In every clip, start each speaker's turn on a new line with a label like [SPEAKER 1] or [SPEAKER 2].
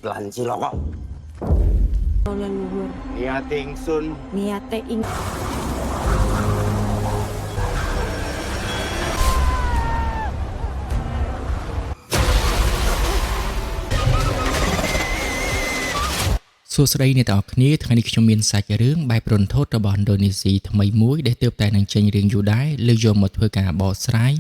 [SPEAKER 1] Lan cilaka.
[SPEAKER 2] Leluhur.
[SPEAKER 1] Niat ingsun
[SPEAKER 2] Niate ing
[SPEAKER 3] សួស្តីអ្នកទាំងអស់គ្នាថ្ងៃនេះខ្ញុំមានសាច់រឿងបែបរន្ធត់របស់ឥណ្ឌូនេស៊ីថ្មីមួយដែលទើបតែនឹងចេញរឿងយូរដែរលើកយកមកធ្វើការបកស្រាយ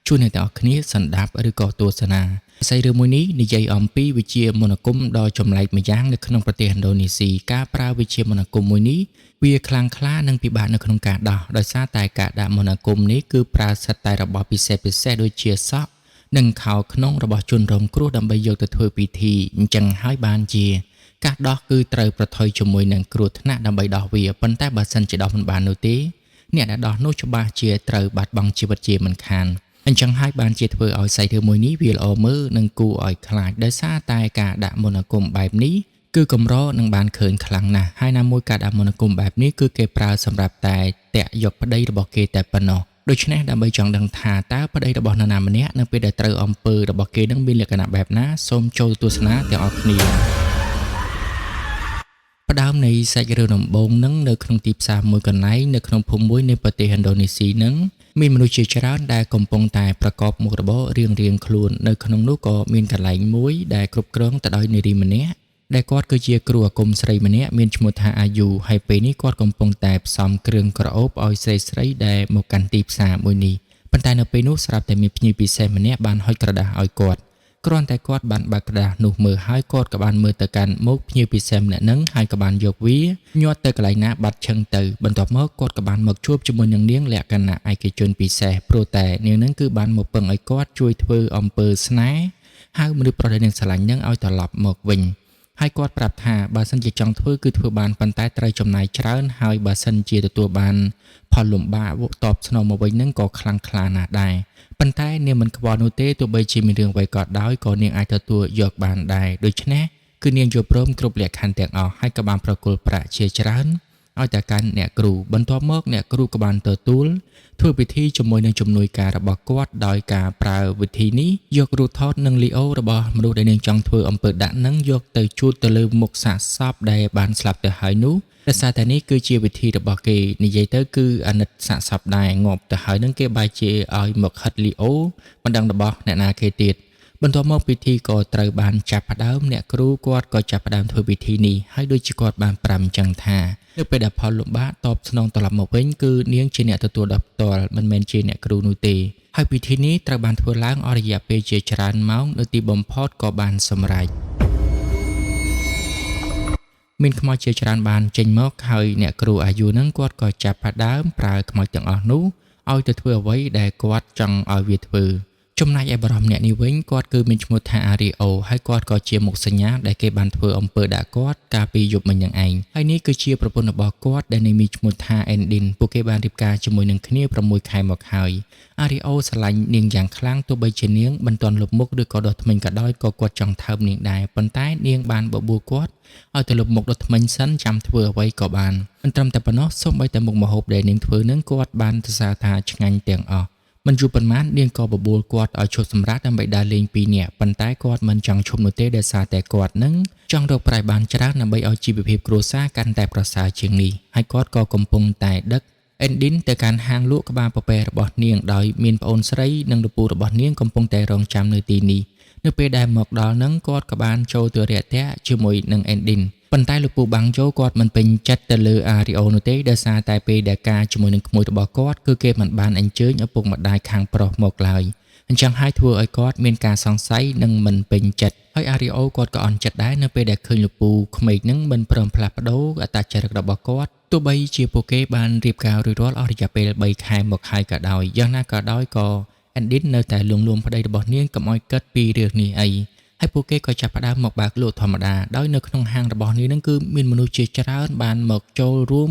[SPEAKER 3] ជូនអ្នកទាំងអស់គ្នាសន្តាប់ឬក៏ទស្សនាសាច់រឿងមួយនេះនិយាយអំពីវិជាមន្តអាគមដ៏ចម្លែកម្យ៉ាងនៅក្នុងប្រទេសឥណ្ឌូនេស៊ីការប្រើវិជាមន្តអាគមមួយនេះវាខ្លាំងក្លានិងពិបាកនៅក្នុងការដោះដោយសារតែការដាក់មន្តអាគមនេះគឺប្រើសិតតែរបស់ពិសេសពិសេសដូចជាសក់និងខោក្នុងរបស់ជនរងគ្រោះដើម្បីយកទៅធ្វើពិធីអញ្ចឹងហើយបានជា ការដោះគឺត្រូវប្រថុយជាមួយនឹងគ្រោះថ្នាក់ដើម្បីដោះវាប៉ុន្តែបើសិនជាដោះមិនបាននោះទេអ្នកដែលដោះនោះច្បាស់ជាត្រូវបាត់បង់ជីវិតជាមិនខានអញ្ចឹងហើយបានជាធ្វើឲ្យសាច់រឿងមួយនេះវាល្អមើលនិងគួរឲ្យខ្លាចដោយសារតែការដាក់មន្តអាគមបែបនេះគឺកម្រនឹងបានឃើញខ្លាំងណាស់ហើយណាមួយការដាក់មន្តអាគមបែបនេះគឺគេប្រើសម្រាប់តែតាក់យកប្តីរបស់គេតែប៉ុណ្ណោះដូច្នេះដើម្បីចង់ដឹងថាតើប្តីរបស់នរណាម្នាក់នៅពេលដែលត្រូវអំពើរបស់គេនឹងមានលក្ខណៈបែបណាសូមចូលទស្សនាទាំងអស់គ្នា ផ្ដើមនៃសាច់រឿងដំបូងនឹងនៅក្នុងទីផ្សារមួយកន្លែងនៅក្នុងភូមិមួយនៃប្រទេសឥណ្ឌូនេស៊ីនឹងមានមនុស្សជាច្រើនដែលកំពុងតែប្រកបមុខរបររៀងៗខ្លួននៅក្នុងនោះក៏មានកន្លែងមួយដែលគ្រប់គ្រងទៅដោយនារីម្នាក់ដែលគាត់គឺជាគ្រូអាគមស្រីម្នាក់មានឈ្មោះថាអាយូហើយពេលនេះគាត់កំពុងតែផ្សំគ្រឿងក្រអូបឲ្យស្រីៗដែលមកកាន់ទីផ្សារមួយនេះប៉ុន្តែនៅពេលនោះស្រាប់តែមានភ្ញៀវពិសេសម្នាក់បានហុចក្រដាសឲ្យគាត់ គ្រាន់តែគាត់បានបើកក្រដាសនោះមើលហើយគាត់ក៏បានមើលទៅកាន់មុខភ្ញៀវពិសេសម្នាក់ហ្នឹងហើយក៏បានយកវាញាត់ទៅកន្លែងណាបាត់ឈឹងទៅបន្ទាប់មកគាត់ក៏បានមកជួបជាមួយនឹងនាងលក្ខណៈឯកជនពិសេសព្រោះតែនាងហ្នឹងគឺបានមកពឹងឲ្យគាត់ជួយធ្វើអំពើស្នេហ៍ហៅមនុស្សប្រុសដែលនាងស្រឡាញ់ហ្នឹងឲ្យត្រឡប់មកវិញហើយគាត់ប្រាប់ថាបើសិនជាចង់ធ្វើគឺធ្វើបានប៉ុន្តែត្រូវចំណាយច្រើនហើយបើសិនជាទទួលបានផលលំបាកតបស្នងមកវិញហ្នឹងក៏ខ្លាំងក្លាណាស់ដែរ ប៉ុន្តែនាងមិនខ្វល់នោះទេទោះបីជាមានរឿងអ្វីក៏ដោយក៏នាងអាចទទួលយកបានដែរដូច្នេះគឺនាងយល់ព្រមគ្រប់លក្ខខណ្ឌទាំងអស់ហើយក៏បានប្រគល់ប្រាក់ជាច្រើនឲ្យតែកាន់អ្នកគ្រូបន្ទាប់មកអ្នកគ្រូក៏បានទទួលធ្វើពិធីជាមួយនឹងជំនួយការរបស់គាត់ដោយការប្រើវិធីនេះយករូបថតនិងលីអូរបស់មនុស្សដែលនាងចង់ធ្វើអំពើដាក់នឹងយកទៅជូតទៅលើមុខសាកសពដែលបានស្លាប់ទៅហើយនោះដោយសារតែនេះគឺជាវិធីរបស់គេនិយាយទៅគឺអាណិតសាកសពដែរងាប់ទៅហើយនឹងគេបែរជាឲ្យមកហិតលីអូមិនដឹងរបស់អ្នកណាគេទៀតបន្ទាប់មកពិធីក៏ត្រូវបានចាប់ផ្ដើមអ្នកគ្រូគាត់ក៏ចាប់ផ្ដើមធ្វើពិធីនេះហើយដូចជាគាត់បានប្រាប់អញ្ចឹងថានៅពេលដែលផលលំបាកតបស្នងត្រឡប់មកវិញគឺនាងជាអ្នកទទួលដល់ផ្ទាល់មិនមែនជាអ្នកគ្រូនោះទេហើយពិធីនេះត្រូវបានធ្វើឡើងអស់រយៈពេលជាច្រើនម៉ោងនៅទីបំផុតក៏បានសម្រេច មានខ្មោចជាច្រើនបានចេញមកហើយអ្នកគ្រូអាយុហ្នឹងគាត់ក៏ចាប់ផ្ដើមប្រើខ្មោចទាំងអស់នោះឲ្យទៅធ្វើអ្វីដែលគាត់ចង់ឲ្យវាធ្វើចំណែកឯបរិមអ្នកនេះវិញគាត់គឺមានឈ្មោះថាអារីអូហើយគាត់ក៏ជាមុខសញ្ញាដែលគេបានធ្វើអំពើដាក់គាត់កាលពីយប់មិញហ្នឹងឯងហើយនេះគឺជាប្រពន្ធរបស់គាត់ដែលនាងមានឈ្មោះថាអេនឌិនពួកគេបានរៀបការជាមួយនឹងគ្នា6ខែមកហើយអារីអូស្រឡាញ់នាងយ៉ាងខ្លាំងទោះបីជានាងមិនទាន់លុបមុខឬក៏ដុសធ្មេញក៏ដោយក៏គាត់ចង់ថើបនាងដែរប៉ុន្តែនាងបានបបួលគាត់ ឲ្យទៅលុបមុខដុសធ្មេញសិនចាំធ្វើអ្វីក៏បានមិនត្រឹមតែប៉ុណ្ណោះសូម្បីតែមុខម្ហូបដែលនាងធ្វើនឹងគាត់បានសរសើរថាឆ្ងាញ់ទាំងអស់មិនយូរប៉ុន្មាននាងក៏បបួលគាត់ឲ្យឈប់សម្រាកដើម្បីដើរលេងពីរនាក់ប៉ុន្តែគាត់មិនចង់ឈប់នោះទេដោយសារតែគាត់នឹងចង់រកប្រាក់បានច្រើនដើម្បីឲ្យជីវភាពគ្រួសារកាន់តែប្រសើរជាងនេះហើយគាត់ក៏កំពុងតែដឹកអេនឌិនទៅកាន់ហាងលក់ក្បាលពពែរបស់នាងដោយមានប្អូនស្រីនិងលោកពូរបស់នាងកំពុងតែរងចាំនៅទីនេះ នៅពេលដែលមកដល់នឹងគាត់ក៏បានចូលទៅរាក់ទាក់ជាមួយនឹងអេនឌិនប៉ុន្តែលោកពូបាំងជោគាត់មិនពេញចិត្តទៅលើអារីអូនោះទេដោយសារតែពេលដែលការជាមួយនឹងក្មួយរបស់គាត់គឺគេមិនបានអញ្ជើញឪពុកម្ដាយខាងប្រុសមកឡើយអញ្ចឹងហើយធ្វើឲ្យគាត់មានការសង្ស័យនិងមិនពេញចិត្តហើយអារីអូគាត់ក៏អន់ចិត្តដែរនៅពេលដែលឃើញលោកពូក្មេកនឹងមិនព្រមផ្លាស់ប្ដូរអត្តចរិតរបស់គាត់ទោះបីជាពួកគេបានរៀបការរួចរាល់អស់រយៈពេល3ខែមកហើយក៏ដោយយ៉ាងណាក៏ដោយក៏ អេនឌិននៅតែលួងលោមប្តីរបស់នាងកុំឲ្យគិតពីរឿងនេះអីហើយពួកគេក៏ចាប់ផ្ដើមមកបើកលក់ធម្មតាដោយនៅក្នុងហាងរបស់នាងនឹងគឺមានមនុស្សជាច្រើនបានមកចូលរួម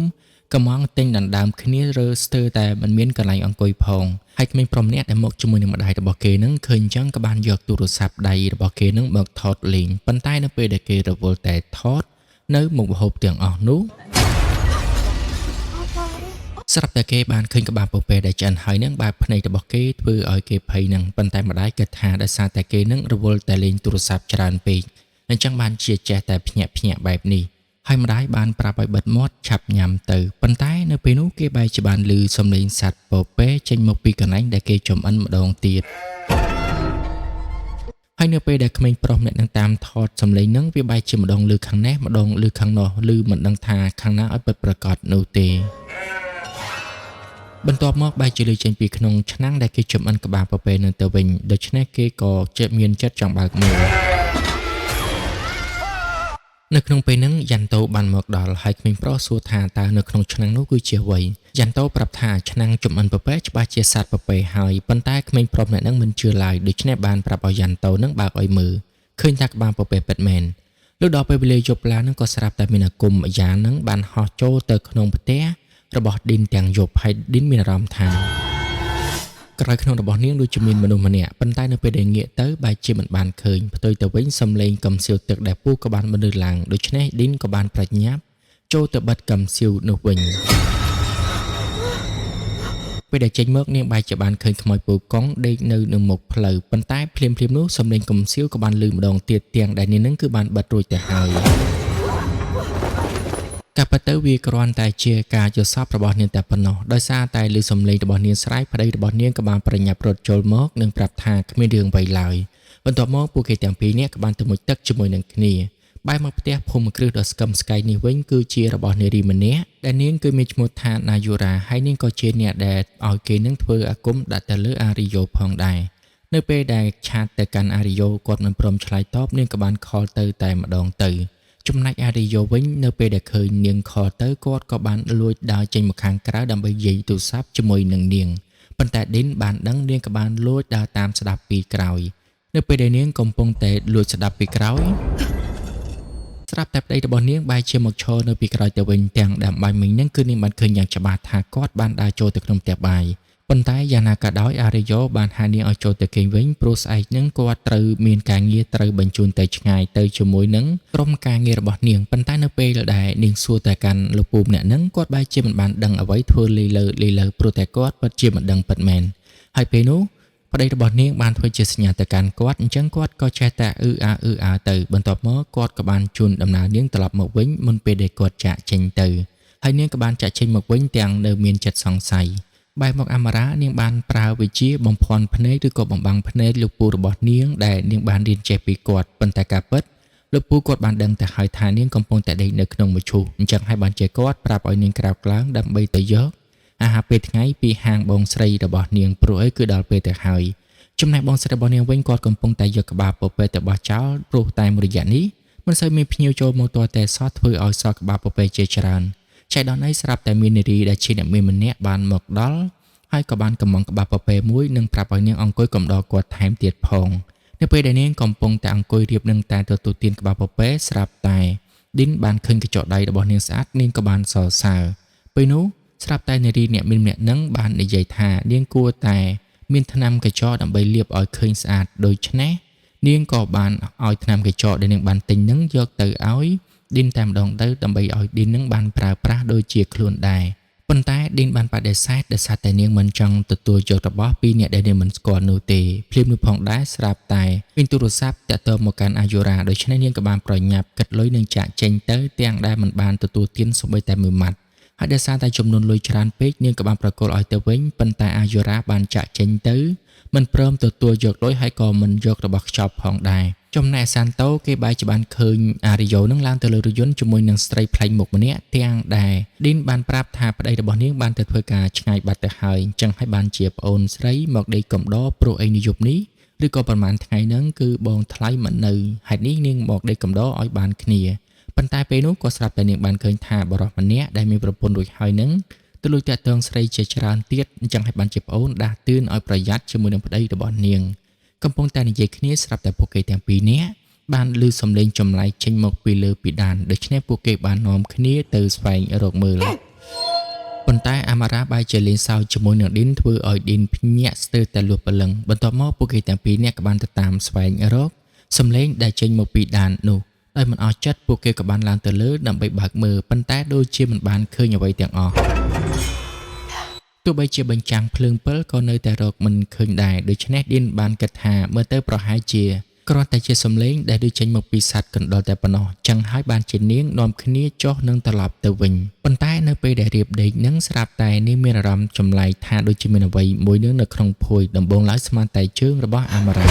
[SPEAKER 3] កំងទិញដណ្ដើមគ្នារើស្ទើរតែមិនមានកន្លែងអង្គុយផងហើយក្មេងប្រុសម្នាក់ដែលមកជាមួយនឹងម្ដាយរបស់គេនឹងឃើញអញ្ចឹងក៏បានយកទូរស័ព្ទដៃរបស់គេនឹងមកថតលេងប៉ុន្តែនៅពេលដែលគេរវល់តែថតនៅមុខម្ហូបទាំងអស់នោះ ស្រាប់តែគេបានឃើញក្បាលពពែដែលឆ្អិនហើយនឹងបែបភ្នែករបស់គេធ្វើឲ្យគេភ័យនឹងប៉ុន្តែម្ដាយគិតថាដោយសារតែគេនឹងរវល់តែលេងទូរស័ព្ទច្រើនពេក អញ្ចឹងបានជាចេះតែភ្ញាក់ភ្ញាក់បែបនេះហើយម្ដាយបានប្រាប់ឲ្យបិទមាត់ឆាប់ញ៉ាំទៅប៉ុន្តែនៅពេលនោះគេបែរជាបានឮសំឡេងសត្វពពែចេញមកពីកន្លែងដែលគេចំអិនម្ដងទៀតហើយនៅពេលដែលក្មេងប្រុសម្នាក់នឹងតាមថតសំឡេងនឹងវាបែរជាម្ដងឮខាងនេះម្ដងឮខាងនោះឮមិនដឹងថាខាងណាឲ្យពិតប្រាកដនោះទេបន្ទាប់មកបែរជាឮចេញពីក្នុងឆ្នាំងដែលគេចំអិនក្បាលពពែនឹងទៅវិញដូច្នេះគេក៏ចេះមានចិត្តចង់បើកមើលនៅក្នុងពេលហ្នឹងយ៉ាន់តូបានមកដល់ហើយក្មេងប្រុសសួរថាតើនៅក្នុងឆ្នាំងនោះគឺជាអ្វីយ៉ាន់តូប្រាប់ថាឆ្នាំងចំអិនពពែច្បាស់ជាសត្វពពែហើយប៉ុន្តែក្មេងប្រុសម្នាក់ហ្នឹងមិនជឿឡើយដូច្នេះបានប្រាប់ឲ្យយ៉ាន់តូនឹងបើកឲ្យមើលឃើញថាក្បាលពពែពិតមែនលុះដល់ពេលវេលាយប់ឡើងហ្នឹងក៏ស្រាប់តែមានអាគមយ៉ាហ្នឹងបានហោះចូលទៅក្នុងផ្ទះរបស់ឌីនទាំងយប់ហើយឌីនមានអារម្មណ៍ថាក្រោយក្នុងរបស់នាងដូចជាមានមនុស្សម្នាក់ប៉ុន្តែនៅពេលដែលងាកទៅបែរជាមិនបានឃើញផ្ទុយទៅវិញសំឡេងកំសៀវទឹកដែលពូក៏បានបន្លឺឡើងដូច្នេះឌីនក៏បានប្រញាប់ចូលទៅបិទកំសៀវនោះវិញពេលដែលចេញមកនាងបែរជាបានឃើញខ្មោចពូកុងដេកនៅនឹងមុខផ្លូវប៉ុន្តែភ្លាមៗនោះសំឡេងកំសៀវក៏បានលឺម្ដងទៀតទាំងដែលនាងនឹងគឺបានបិទរួចទៅហើយការពិតទៅវាគ្រាន់តែជាការយល់សប្តិរបស់នាងតែប៉ុណ្ណោះដោយសារតែឮសំឡេងរបស់នាងស្រែកប្តីរបស់នាងក៏បានប្រញាប់រត់ចូលមកនិងប្រាប់ថាគ្មានរឿងអ្វីឡើយបន្ទាប់មកពួកគេទាំងពីរនាក់ក៏បានទៅមុជទឹកជាមួយនឹងគ្នាបែរមកផ្ទះភូមិគ្រឹះដ៏ស្កឹមស្កៃនេះវិញគឺជារបស់នារីម្នាក់ដែលនាងគឺមានឈ្មោះថាណាយូរ៉ាហើយនាងក៏ជាអ្នកដែលឲ្យគេនឹងធ្វើអាគមដាក់ទៅលើអារីយ៉ូផងដែរនៅពេលដែលឆាតទៅកាន់អារីយ៉ូគាត់មិនព្រមឆ្លើយតបនាងក៏បានខលទៅតែម្ដងទៅចំណែកអារីយ៉ូវិញនៅពេលដែលឃើញនាងខលទៅគាត់ក៏បានលួចដើរចេញមកខាងក្រៅដើម្បីនិយាយទូរស័ព្ទជាមួយនឹងនាងប៉ុន្តែឌីនបានដឹងនាងក៏បានលួចដើរតាមស្ដាប់ពីក្រោយនៅពេលដែលនាងកំពុងតែលួចស្ដាប់ពីក្រោយស្រាប់តែប្តីរបស់នាងបែរជាមកឈរនៅពីក្រោយទៅវិញទាំងដែលបាញ់មិញនឹងគឺនាងបានឃើញយ៉ាងច្បាស់ថាគាត់បានដើរចូលទៅក្នុងផ្ទះបាយប៉ុន្តែយ៉ាងណាក៏ដោយអារីយ៉ូបានហៅនាងឲ្យចូលទៅគេងវិញព្រោះស្អែកនឹងគាត់ត្រូវមានការងារត្រូវបញ្ជូនទៅឆ្ងាយទៅជាមួយនឹងក្រុមការងាររបស់នាងប៉ុន្តែនៅពេលដែលនាងសួរតែកាន់លោកពូម្នាក់នឹងគាត់បែរជាមិនបានដឹងអ្វីធ្វើលីលើលីលើព្រោះតែគាត់ពិតជាមិនដឹងពិតមែនហើយពេលនោះប្តីរបស់នាងបានធ្វើជាសញ្ញាទៅកាន់គាត់អញ្ចឹងគាត់ក៏ចេះតែអឺអាអឺអាទៅបន្ទាប់មកគាត់ក៏បានជូនដំណើរនាងត្រឡប់មកវិញមុនពេលដែលគាត់ចាកចេញទៅហើយនាងក៏បានចាកចេញមកវិញទាំងនៅមានចិត្តសង្ស័យបែរមកអាមារ៉ានាងបានប្រើវិជាបំភាន់ភ្នែកឬក៏បំបាំងភ្នែកលោកពូរបស់នាងដែលនាងបានរៀនចេះពីគាត់ប៉ុន្តែការពិតលោកពូគាត់បានដឹងទៅហើយថានាងកំពុងតែដេកនៅក្នុងមឈូសអញ្ចឹងហើយបានជាគាត់ប្រាប់ឲ្យនាងក្រោកឡើងដើម្បីទៅយកអាហារពេលថ្ងៃពីហាងបងស្រីរបស់នាងព្រោះអីគឺដល់ពេលទៅហើយចំណែកបងស្រីរបស់នាងវិញគាត់កំពុងតែយកក្បាលពពែទៅបោះចោលព្រោះតែមួយរយៈនេះមិនសូវមានភ្ញៀវចូលមកទាល់តែសោះធ្វើឲ្យសល់ក្បាលពពែជាច្រើនចៃដន្យអីស្រាប់តែមាននារីដែលជាអ្នកមានម្នាក់បានមកដល់ហើយក៏បានកំងក្បាលពពែមួយនិងប្រាប់ឲ្យនាងអង្គុយកំដរគាត់ថែមទៀតផងនៅពេលដែលនាងកំពុងតែអង្គុយរៀបនឹងតែទទួលទានក្បាលពពែស្រាប់តែឌីនបានឃើញកញ្ចក់ដៃរបស់នាងស្អាតនាងក៏បានសរសើរពេលនោះស្រាប់តែនារីអ្នកមានម្នាក់នឹងបាននិយាយថានាងគួរតែមានថ្នាំកញ្ចក់ដើម្បីលាបឲ្យឃើញស្អាតដូច្នេះនាងក៏បានឲ្យថ្នាំកញ្ចក់ដែលនាងបានទិញនឹងយកទៅឲ្យឌីនតែម្ដងទៅដើម្បីឲ្យឌីននឹងបានប្រើប្រាស់ដូចជាខ្លួនដែរប៉ុន្តែឌីនបានបដិសេធដោយសារតែនាងមិនចង់ទទួលយករបស់ពីអ្នកដែលនាងមិនស្គាល់នោះទេភ្លាមនោះផងដែរស្រាប់តែមានទូរស័ព្ទតាក់ទងមកកាន់អាយូរ៉ាដូច្នេះនាងក៏បានប្រញាប់គិតលុយនិងចាក់ចេញទៅទាំងដែលមិនបានទទួលទានសូម្បីតែមួយម៉ាត់ហើយដោយសារតែចំនួនលុយច្រើនពេកនាងក៏បានប្រគល់ឲ្យទៅវិញប៉ុន្តែអាយូរ៉ាបានចាក់ចេញទៅមិនព្រមទទួលយកលុយហើយក៏មិនយករបស់ខ្ចប់ផងដែរចំណែកសាន់តូគេបែរជាបានឃើញអារីយ៉ូនឹងឡើងទៅលើរថយន្តជាមួយនឹងស្រីប្លែកមុខម្នាក់ទាំងដែលឌីនបានប្រាប់ថាប្តីរបស់នាងបានទៅធ្វើការឆ្ងាយបាត់ទៅហើយអញ្ចឹងហើយបានជាប្អូនស្រីមកដេកកំដរព្រោះអីនិយមនេះឬក៏ប្រហែលថ្ងៃហ្នឹងគឺបងថ្លៃមិននៅហេតុនេះនាងមកដេកកំដរឲ្យបានគ្នាប៉ុន្តែពេលនោះក៏ស្រាប់តែនាងបានឃើញថាបុរសម្នាក់ដែលមានប្រពន្ធរួចហើយនឹងទៅលួចតាក់ទងស្រីជាច្រើនទៀតអញ្ចឹងហើយបានជាប្អូនដាស់តឿនឲ្យប្រយ័ត្នជាមួយនឹងប្តីរបស់នាងកំពុងតែនិយាយគ្នាស្រាប់តែពួកគេទាំងពីរនាក់បានឮសំឡេងចម្លែកចេញមកពីលើពីដានដូច្នេះពួកគេបាននាំគ្នាទៅស្វែងរកមើលប៉ុន្តែអាមារ៉ាបែរជាលេងសើចជាមួយនឹងឌីនធ្វើឲ្យឌីនភ្ញាក់ស្ទើរតែលួសព្រលឹងបន្ទាប់មកពួកគេទាំងពីរនាក់ក៏បានទៅតាមស្វែងរកសំឡេងដែលចេញមកពីដាននោះដោយមិនអស់ចិត្តពួកគេក៏បានឡើងទៅលើដើម្បីបើកមើលប៉ុន្តែដូចជាមិនបានឃើញអ្វីទាំងអស់ទោះបីជាបញ្ចាំងភ្លើងពិលក៏នៅតែរកមិនឃើញដែរដូច្នេះឌីនបានគិតថាមើលទៅប្រហែលជា គ្រាន់តែជាសំឡេងដែលដូចចេញមកពីសត្វកណ្ដុរតែប៉ុណ្ណោះចឹងហើយបានជានាងនាំគ្នាចុះនឹងត្រឡប់ទៅវិញប៉ុន្តែនៅពេលដែលរៀបដេកនឹងស្រាប់តែនាងមានអារម្មណ៍ចម្លែកថាដូចជាមានអ្វីមួយនឹងនៅក្នុងភួយដំបូងឡើយស្មានតែជើងរបស់អាមារ៉ា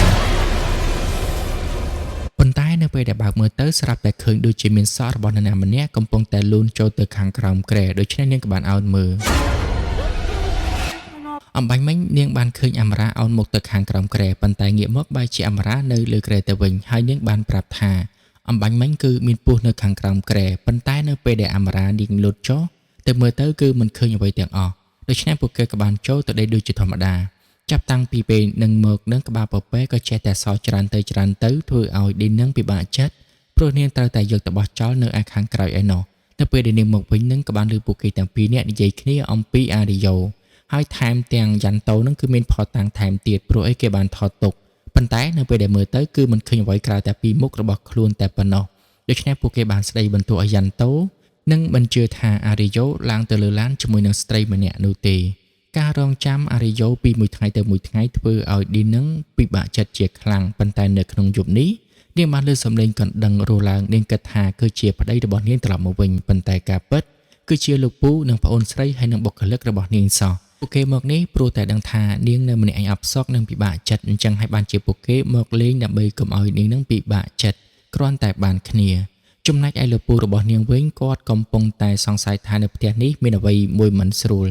[SPEAKER 3] ប៉ុន្តែនៅពេលដែលបើកមើលទៅស្រាប់តែឃើញដូចជាមានសក់របស់នរណាម្នាក់កំពុងតែលូនចូលទៅខាងក្រោមគ្រែដូច្នេះនាងក៏បានអោនមើលអំបញ្ញមិញនាងបានឃើញអាមារ៉ាអោនមកទៅខាងក្រោមគ្រែប៉ុន្តែងាកមកបែរជាអាមារ៉ានៅលើគ្រែទៅវិញហើយនាងបានប្រាប់ថាអំបញ្ញមិញគឺមានពស់នៅខាងក្រោមគ្រែប៉ុន្តែនៅពេលដែលអាមារ៉ានាងលូតចុះទៅមើលទៅគឺមិនឃើញអ្វីទាំងអស់ដូច្នេះពួកគេក៏បានចូលទៅដេកដូចជាធម្មតាចាប់តាំងពីពេលនឹងមកនឹងក្បាលពពែក៏ចេះតែសោច្រើនទៅច្រើនទៅធ្វើឲ្យឌីននឹងពិបាកចិត្តព្រោះនាងត្រូវតែយកទៅបោះចោលនៅឯខាងក្រោយឯណោះនៅពេលដែលនាងមកវិញនឹងក៏បានឮពួកគេទាំងពីរនាក់និយាយគ្នាអំពីអារីយ៉ូហើយថែមទាំងយ៉ាន់តូនឹងគឺមានផតតាំងថែមទៀតព្រោះអីគេបានថតទុកប៉ុន្តែនៅពេលដែលមើលទៅគឺមិនឃើញអ្វីក្រៅតែពីមុខរបស់ខ្លួនតែប៉ុណ្ណោះដូច្នេះពួកគេបានស្ដីបន្ទោសឲ្យយ៉ាន់តូនិងមិនជឿថាអារីយ៉ូឡើងទៅលើឡានជាមួយនឹងស្ត្រីម្នាក់នោះទេការរងចាំអារីយ៉ូពីមួយថ្ងៃទៅមួយថ្ងៃធ្វើឲ្យឌីននឹងពិបាកចិត្តជាខ្លាំងប៉ុន្តែនៅក្នុងយប់នេះនាងបានលើសំឡេងកណ្ដឹងរស់ឡើងនាងគិតថាគឺជាប្តីរបស់នាងត្រឡប់មកវិញប៉ុន្តែការពិតគឺជាលោកពូនិងប្អូនស្រីហើយនិងបុគ្គលិករបស់នាងសោះពួកគេមកនេះព្រោះតែដឹងថានាងនៅម្នាក់ឯងអផ្សុកនិងពិបាកចិត្តអញ្ចឹងហើយបានជាពួកគេមកលេងដើម្បីកុំឲ្យនាងនឹងពិបាកចិត្តគ្រាន់តែបានគ្នាចំណែកឯលោកពូរបស់នាងវិញគាត់កំពុងតែសង្ស័យថានៅផ្ទះនេះមានអ្វីមួយមិនស្រួល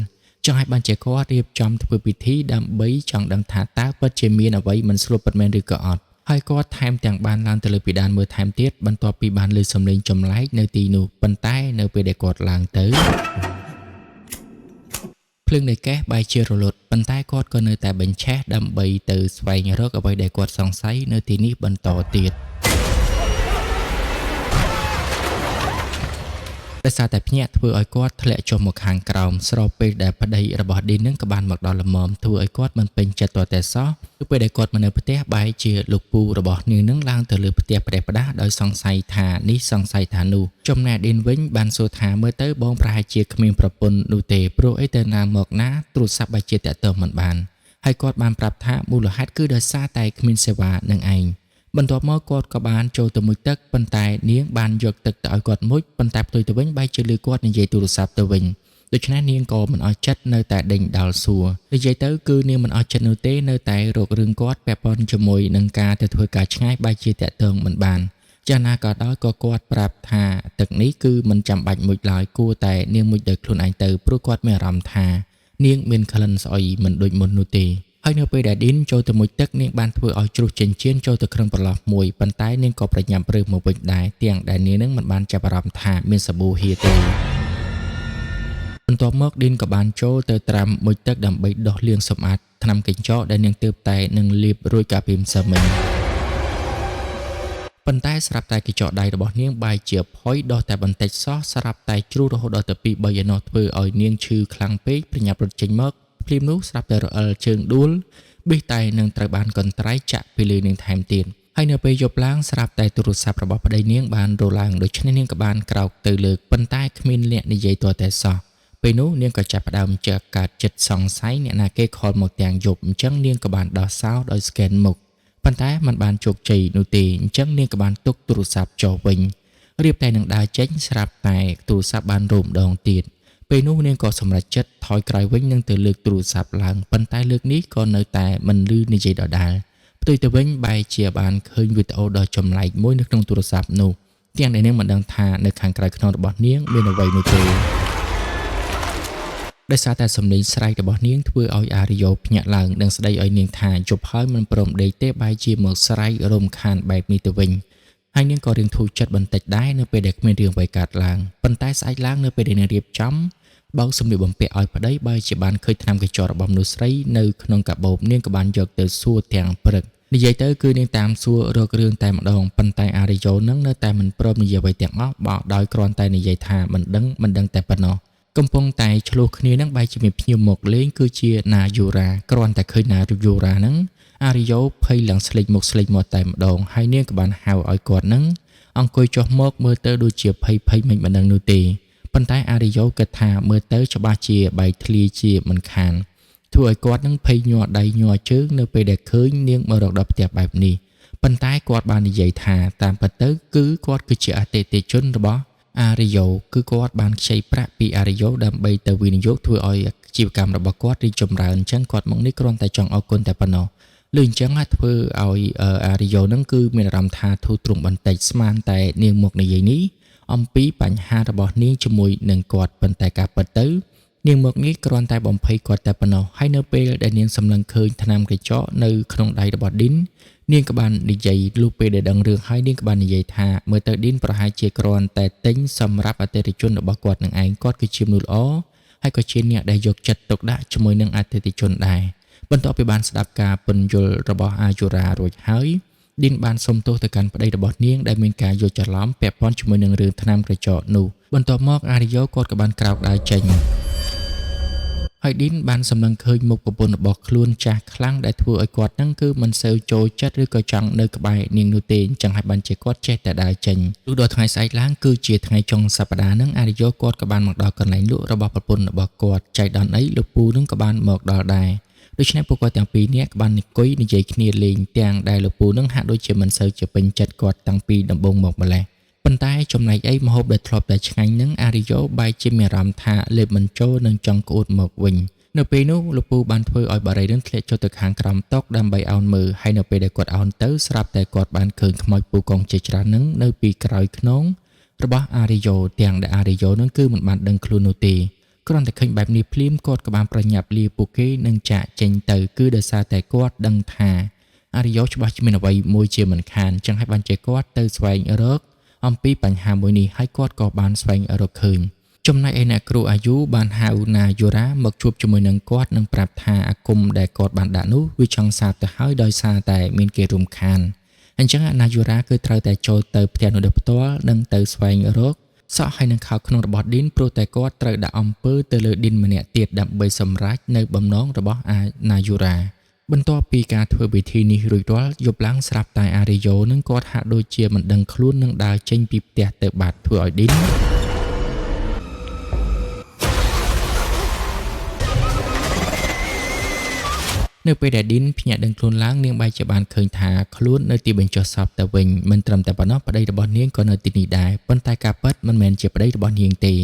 [SPEAKER 3] ចង់ឲ្យបានជាគាត់រៀបចំធ្វើពិធីដើម្បីចង់ដឹងថាតើពិតជាមានអ្វីមិនស្រួលពិតមែនឬក៏អត់ហើយគាត់ថែមទាំងបានឡើងទៅលើពិដានមើលថែមទៀតបន្ទាប់ពីបានលើសំឡេងចម្លែកនៅទីនោះប៉ុន្តែនៅពេលដែលគាត់ឡើងទៅភ្លើងនៃកេះបែរជារលត់ប៉ុន្តែគាត់ក៏នៅតែបញ្ឆេះដើម្បីទៅស្វែងរកអ្វីដែលគាត់សង្ស័យនៅទីនេះបន្តទៀតដោយសារតែភ្ញាក់ធ្វើឲ្យគាត់ធ្លាក់ចុះមកខាងក្រោមស្របពេលដែលប្តីរបស់ឌីននឹងក៏បានមកដល់ល្មមធ្វើឲ្យគាត់មិនពេញចិត្តទាល់តែសោះគឺពេលដែលគាត់មកនៅផ្ទះបែរជាលោកពូរបស់នាងនឹងឡើងទៅលើផ្ទះប្រេះផ្ដាស់ដោយសង្ស័យថានេះសង្ស័យថានោះចំណែកឌីនវិញបានសួរថាមើលទៅបងប្រហែលជាគ្មានប្រពន្ធនោះទេព្រោះអីទៅណាមកណាទូរស័ព្ទបែរជាតាក់ទងមិនបានហើយគាត់បានប្រាប់ថាមូលហេតុគឺដោយសារតែគ្មានសេវានឹងឯងបន្ទាប់មកគាត់ក៏បានចូលទៅមុជទឹកប៉ុន្តែនាងបានយកទឹកទៅឲ្យគាត់មុជប៉ុន្តែផ្ទុយទៅវិញបែរជាលឺគាត់និយាយទូរស័ព្ទទៅវិញដូច្នេះនាងក៏មិនអស់ចិត្តនៅតែដេញដោលសួរនិយាយទៅគឺនាងមិនអស់ចិត្តនោះទេនៅតែរករឿងគាត់ពាក់ព័ន្ធជាមួយនឹងការទៅធ្វើការឆ្ងាយបែរជាតាក់ទងមិនបានយ៉ាងណាក៏ដោយក៏គាត់ប្រាប់ថាទឹកនេះគឺមិនចាំបាច់មុជឡើយគួរតែនាងមុជដោយខ្លួនឯងទៅព្រោះគាត់មានអារម្មណ៍ថានាងមានក្លិនស្អុយមិនដូចមុននោះទេហើយនៅពេលដែលឌីនចូលទៅមុជទឹកនាងបានធ្វើឲ្យជ្រុះចិញ្ចៀនចូលទៅក្នុងប្រឡោះមួយប៉ុន្តែនាងក៏ប្រញាប់រើសមកវិញដែរទាំងដែលនាងនឹងមិនបានចាប់អារម្មណ៍ថាមានសាប៊ូហៀទេបន្ទាប់មកឌីនក៏បានចូលទៅត្រាំមុជទឹកដើម្បីដោះលាងសម្អាតថ្នាំកញ្ចក់ដែលនាងទើបតែនឹងលាបរួចកាលពីម្សិលមិញប៉ុន្តែស្រាប់តែកញ្ចក់ដៃរបស់នាងបែរជាផុយដោះតែបន្តិចសោះស្រាប់តែជ្រុះរហូតដល់ទៅ2 3ឯណោះធ្វើឲ្យនាងឈឺខ្លាំងពេកប្រញាប់រត់ចេញមកភ្លាមនោះស្រាប់តែរអិលជើងដួលប៊ីសតែនឹងត្រូវបានកន្ត្រៃចាក់ពីលើនាងថែមទៀតហើយនៅពេលយប់ឡើងស្រាប់តែទូរស័ព្ទរបស់ប្តីនាងបានរឡើងដូច្នេះនាងក៏បានក្រោកទៅលើកប៉ុន្តែគ្មានអ្នកនិយាយទាល់តែសោះពេលនោះនាងក៏ចាប់ផ្ដើមជើកើតចិត្តសង្ស័យអ្នកណាគេខលមកទាំងយប់អញ្ចឹងនាងក៏បានដោះសោដោយ scan មុខប៉ុន្តែมันបានជោគជ័យនោះទេអញ្ចឹងនាងក៏បានទុកទូរស័ព្ទចុះវិញរៀបតែនឹងដើរចេញស្រាប់តែទូរស័ព្ទបានរោមដងទៀតពេលនោះនាងក៏សម្រេចចិត្តថយក្រោយវិញនិងទៅលើកទូរស័ព្ទឡើងប៉ុន្តែលើកនេះក៏នៅតែមិនឮនិយាយដដែលផ្ទុយទៅវិញបែរជាបានឃើញវីដេអូដ៏ចម្លែកមួយនៅក្នុងទូរស័ព្ទនោះទាំងដែលនាងមិនដឹងថានៅខាងក្រៅខ្នងរបស់នាងមានអ្វីនោះទេដោយសារតែសំឡេងស្រែករបស់នាងធ្វើឲ្យអារីយ៉ូភ្ញាក់ឡើងនិងស្ដីឲ្យនាងថាយប់ហើយមិនព្រមដេកទេបែរជាមកស្រែករំខានបែបនេះទៅវិញហើយនាងក៏រៀងធូរចិត្តបន្តិចដែរនៅពេលដែលគ្មានរឿងអ្វីកើតឡើងប៉ុន្តែស្អែកឡើងនៅពេលដែលនាងរៀបចំបោកសម្លៀកបំពាក់ឲ្យប្តីបែរជាបានឃើញថ្នាំកញ្ចក់របស់មនុស្សស្រីនៅក្នុងកាបូបនាងក៏បានយកទៅសួរទាំងព្រឹកនិយាយទៅគឺនាងតាមសួររករឿងតែម្ដងប៉ុន្តែអារីយ៉ូនឹងនៅតែមិនព្រមនិយាយអ្វីទាំងអស់បោកដោយគ្រាន់តែនិយាយថាមិនដឹងមិនដឹងតែប៉ុណ្ណោះកំពុងតែឆ្លោះគ្នានឹងបែរជាមានភ្ញៀវមកលេងគឺជាណាយូរ៉ាគ្រាន់តែឃើញណាយូរ៉ានឹងអារីយ៉ូភ័យឡើងស្លេកមុខស្លេកមាត់តែម្ដងហើយនាងក៏បានហៅឲ្យគាត់នឹងអង្គុយចុះមកមើលទៅដូចជាភ័យភ័យមិនមិនដឹងនោះទេប៉ុន្តែអារីយ៉ូគិតថាមើលទៅច្បាស់ជាបែកធ្លាយជាមិនខានធ្វើឲ្យគាត់នឹងភ័យញ័រដៃញ័រជើងនៅពេលដែលឃើញនាងមករកដល់ផ្ទះបែបនេះប៉ុ ប៉ុន្តែគាត់បាននិយាយថាតាមពិតទៅគឺគាត់គឺជាអតិថិជនរបស់អារីយ៉ូគឺគាត់បានខ្ចីប្រាក់ពីអារីយ៉ូដើម្បីទៅវិនិយោគធ្វើឲ្យអាជីវកម្មរបស់គាត់រីកចម្រើនអញ្ចឹងគាត់មកនេះគ្រាន់តែចង់អរគុណតែប៉ុណ្ណោះឬអញ្ចឹងធ្វើឲ្យអារីយ៉ូនឹងគឺមានអារម្មណ៍ថាធូរទ្រង់បន្តិចស្មានតែនាងមកនិយាយនេះអំពីបញ្ហារបស់នាងជាមួយនឹងគាត់ប៉ុន្តែការពិតទៅនាងមកនេះគ្រាន់តែបំភ័យគាត់តែប៉ុណ្ណោះហើយនៅពេលដែលនាងសម្លឹងឃើញថ្នាំក្រចកនៅក្នុងដៃរបស់ឌីននាងក៏បាននិយាយលុះពេលដែលដឹងរឿងហើយនាងក៏បាននិយាយថាមើលទៅឌីនប្រហែលជាគ្រាន់តែទិញសម្រាប់អតិថិជនរបស់គាត់នឹងឯងគាត់គឺជាមនុស្សល្អហើយក៏ជាអ្នកដែលយកចិត្តទុកដាក់ជាមួយនឹងអតិថិជនដែរបន្ទាប់ពីបានស្ដាប់ការពន្យល់របស់អាយូរ៉ារួចហើយឌីនបានសុំទោសទៅកាន់ប្តីរបស់នាងដែលមានការយល់ច្រឡំពាក់ព័ន្ធជាមួយនឹងរឿងថ្នាំក្រចកនោះបន្ទាប់មកអារីយ៉ូគាត់ក៏បានក្រោកដើរចេញហើយឌីនបានសម្លឹងឃើញមុខប្រពន្ធរបស់ខ្លួនចាស់ខ្លាំងដែលធ្វើឲ្យគាត់នឹងគឺមិនសូវចូលចិត្តឬក៏ចង់នៅក្បែរនាងនោះទេអញ្ចឹងហើយបានជាគាត់ចេះតែដើរចេញលុះដល់ថ្ងៃស្អែកឡើងគឺជាថ្ងៃចុងសប្តាហ៍នឹងអារីយ៉ូគាត់ក៏បានមកដល់កន្លែងលក់របស់ប្រពន្ធរបស់គាត់ចៃដន្យអីលោកពូនឹងក៏បានមកដល់ដែរដូច្នេះពួកគាត់ទាំងពីរនាក់ក៏បានអង្គុយនិយាយគ្នាលេងទាំងដែលលោកពូនឹងហាក់ដូចជាមិនសូវជាពេញចិត្តគាត់តាំងពីដំបូងមកម្ល៉េះប៉ុន្តែចំណែកអីម្ហូបដែលធ្លាប់តែឆ្ងាញ់នឹងអារីយ៉ូបែរជាមានអារម្មណ៍ថាលេបមិនចូលនិងចង់ក្អួតមកវិញនៅពេលនោះលោកពូបានធ្វើឲ្យបារីនឹងធ្លាក់ចុះទៅខាងក្រោមតុដើម្បីអោនមើលហើយនៅពេលដែលគាត់អោនទៅស្រាប់តែគាត់បានឃើញខ្មោចពូកងជាច្រើននឹងនៅពីក្រោយខ្នងរបស់អារីយ៉ូទាំងដែលអារីយ៉ូនឹងគឺមិនបានដឹងខ្លួននោះទេគ្រាន់តែឃើញបែបនេះភ្លាមគាត់ក៏បានប្រញាប់លាពួកគេនិងចាកចេញទៅគឺដោយសារតែគាត់ដឹងថាអារីយ៉ូច្បាស់ជាមានអ្វីមួយជាមិនខានចឹងហើយបានជាគាត់ទៅស្វែងរកអំពីបញ្ហាមួយនេះហើយគាត់ក៏បានស្វែងរកឃើញចំណែកឯអ្នកគ្រូអាយូបានហៅណាយូរ៉ាមកជួបជាមួយនឹងគាត់និងប្រាប់ថាអាគមដែលគាត់បានដាក់នោះវាចង់សាបទៅហើយដោយសារតែមានគេរំខានអញ្ចឹងណាយូរ៉ាគឺត្រូវតែចូលទៅផ្ទះនោះដោយផ្ទាល់និងទៅស្វែងរកសក់ហើយនឹងខោក្នុងរបស់ឌីនព្រោះតែគាត់ត្រូវដាក់អំពើទៅលើឌីនម្នាក់ទៀតដើម្បីសម្រេចនៅបំណងរបស់អាណាយូរ៉ាបន្ទាប់ពីការធ្វើពិធីនេះរួចរាល់យប់ឡើងស្រាប់តែអារីយ៉ូនឹងគាត់ហាក់ដូចជាមិនដឹងខ្លួននឹងដើរចេញពីផ្ទះទៅបាត់ធ្វើឲ្យឌីននៅពេលដែលឌីនភ្ញាក់ដឹងខ្លួនឡើងនាងបែរជាបានឃើញថាខ្លួននៅទីបញ្ចុះសពទៅវិញមិនត្រឹមតែប៉ុណ្ណោះប្តីរបស់នាងក៏នៅទីនេះដែរប៉ុន្តែការពិតមិនមែនជាប្តីរបស់នាងទេ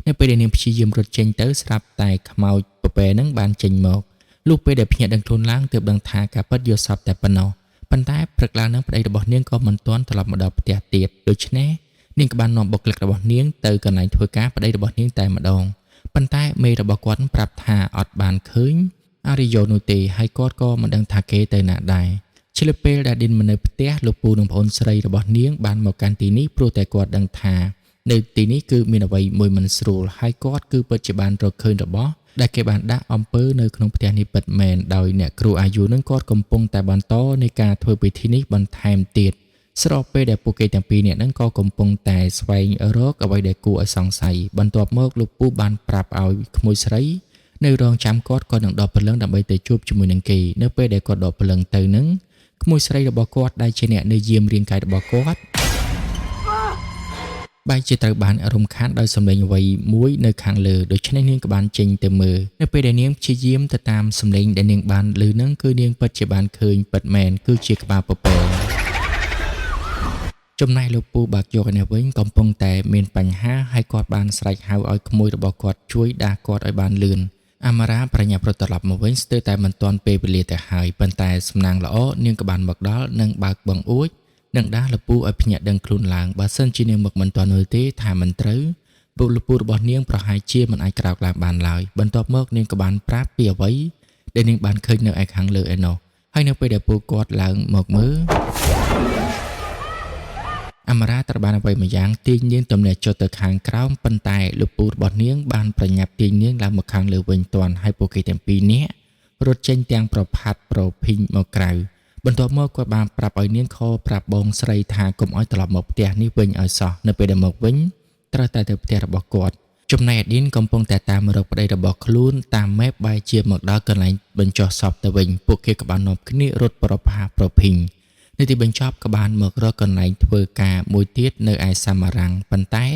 [SPEAKER 3] នៅពេលដែលនាងព្យាយាមរត់ចេញទៅស្រាប់តែខ្មោចពពែនឹងបានចេញមកលុះពេលដែលភ្ញាក់ដឹងខ្លួនឡើងទើបដឹងថាការពិតយល់សពតែប៉ុណ្ណោះប៉ុន្តែព្រឹកឡើងនឹងប្តីរបស់នាងក៏មិនទាន់ត្រឡប់មកដល់ផ្ទះទៀតដូច្នេះនាងក៏បាននាំបុគ្គលិករបស់នាងទៅកន្លែងធ្វើការប្តីរបស់នាងតែម្ដងប៉ុន្តែមេរបស់គាត់ប្រាប់ថាអត់បានឃើញអារីយ៉ូនោះទេហើយគាត់ក៏មិនដឹងថាគេទៅណាដែរឆ្លៀតពេលដែលឌីនមកនៅផ្ទះលោកពូនិងប្អូនស្រីរបស់នាងបានមកកាន់ទីនេះព្រោះតែគាត់ដឹងថានៅទីនេះគឺមានអ្វីមួយមិនស្រួលហើយគាត់គឺពិតជាបានរកឃើញរបស់ដែលគេបានដាក់អំពើនៅក្នុងផ្ទះនេះពិតមែនដោយអ្នកគ្រូអាយុនឹងគាត់កំពុងតែបន្តនៃការធ្វើពិធីនេះបន្ថែមទៀតស្របពេលដែលពួកគេទាំងពីរនាក់នឹងក៏កំពុងតែស្វែងរកអ្វីដែលគួរឲ្យសង្ស័យបន្ទាប់មកលោកពូបានប្រាប់ឲ្យក្មួយស្រីនៅរងចាំគាត់ក៏នឹងដកព្រលឹងដើម្បីទៅជួបជាមួយនឹងគេនៅពេលដែលគាត់ដកព្រលឹងទៅនឹងក្មួយស្រីរបស់គាត់ដែលជាអ្នកនៅយាមរាងកាយរបស់គាត់បែរជាត្រូវបានរំខានដោយសម្លេងអ្វីមួយនៅខាងលើដូច្នេះនាងក៏បានចេញទៅមើលនៅពេលដែលនាងព្យាយាមទៅតាមសម្លេងដែលនាងបានឮនឹងគឺនាងពិតជាបានឃើញពិតមែនគឺជាក្បាលពពែចំណែកលោកពូបាក់យកឯនេះវិញកំពុងតែមានបញ្ហាហើយគាត់បានស្រែកហៅឲ្យក្មួយរបស់គាត់ជួយដាស់គាត់ឲ្យបានលឿនអាម៉ារ៉ាប្រញាប់រត់ត្រឡប់មកវិញស្ទើរតែមិនទាន់ពេលវេលាទៅហើយប៉ុន្តែសំណាងល្អនាងក៏បានមកដល់និងបើកបង្អួចនិងដាស់លពូឲ្យភ្ញាក់ដឹងខ្លួនឡើងបើសិនជានាងមកមិនទាន់នោះទេថាមិនត្រូវពួកលពូរបស់នាងប្រហែលជាមិនអាចក្រោកឡើងបានឡើយបន្ទាប់មកនាងក៏បានប្រាប់ពីអ្វីដែលនាងបានឃើញនៅឯខាងលើឯណោះហើយនៅពេលដែលពួកគាត់ឡើងមកមើលអាម៉ារ៉ាត្រូវបានអ្វីម្យ៉ាងទាញនាងទម្លាក់ចុះទៅខាងក្រោមប៉ុន្តែលោកពូរបស់នាងបានប្រញាប់ទាញនាងឡើងមកខាងលើវិញទាន់ហើយពួកគេទាំងពីរនាក់រត់ចេញទាំងប្រផាត់ប្រភីងមកក្រៅបន្ទាប់មកគាត់បានប្រាប់ឲ្យនាងខប្រាប់បងស្រីថាកុំឲ្យត្រឡប់មកផ្ទះនេះវិញឲ្យសោះនៅពេលដែលមកវិញត្រូវតែទៅផ្ទះរបស់គាត់ចំណែកឌីនកំពុងតែតាមរកប្តីរបស់ខ្លួនតាមម៉េបបែរជាមកដល់កន្លែងបញ្ចុះសពទៅវិញពួកគេក៏បាននាំគ្នារត់ប្រផាប្រភីងនៅទីបញ្ចប់ក៏បានមករកកន្លែងធ្វើការមួយទៀតនៅឯសាមារាំងប៉ុន្តែ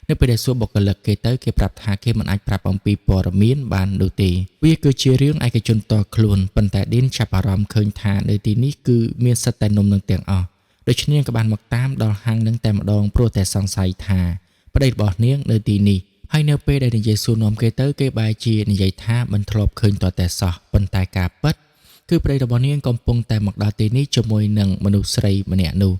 [SPEAKER 3] នៅពេលដែលសួរបុគ្គលិកគេទៅគេប្រាប់ថាគេមិនអាចប្រាប់អំពីព័ត៌មានបាននោះទេវាគឺជារឿងឯកជនតខ្លួនប៉ុន្តែឌីនចាប់អារម្មណ៍ឃើញថានៅទីនេះគឺមានសិទ្ធិតែនំនឹងទាំងអស់ ដូច្នេះក៏បានមកតាមដល់ហាងនឹងតែម្ដងព្រោះតែសង្ស័យថាប្តីរបស់នាងនៅទីនេះហើយនៅពេលដែលនិយាយសួរនាំគេទៅគេបែរជានិយាយថាមិនធ្លាប់ឃើញតតែសោះប៉ុន្តែការពិតគឺប្តីរបស់នាងកំពុងតែមកដល់ទីនេះជាមួយនឹងមនុស្សស្រីម្នាក់នោះ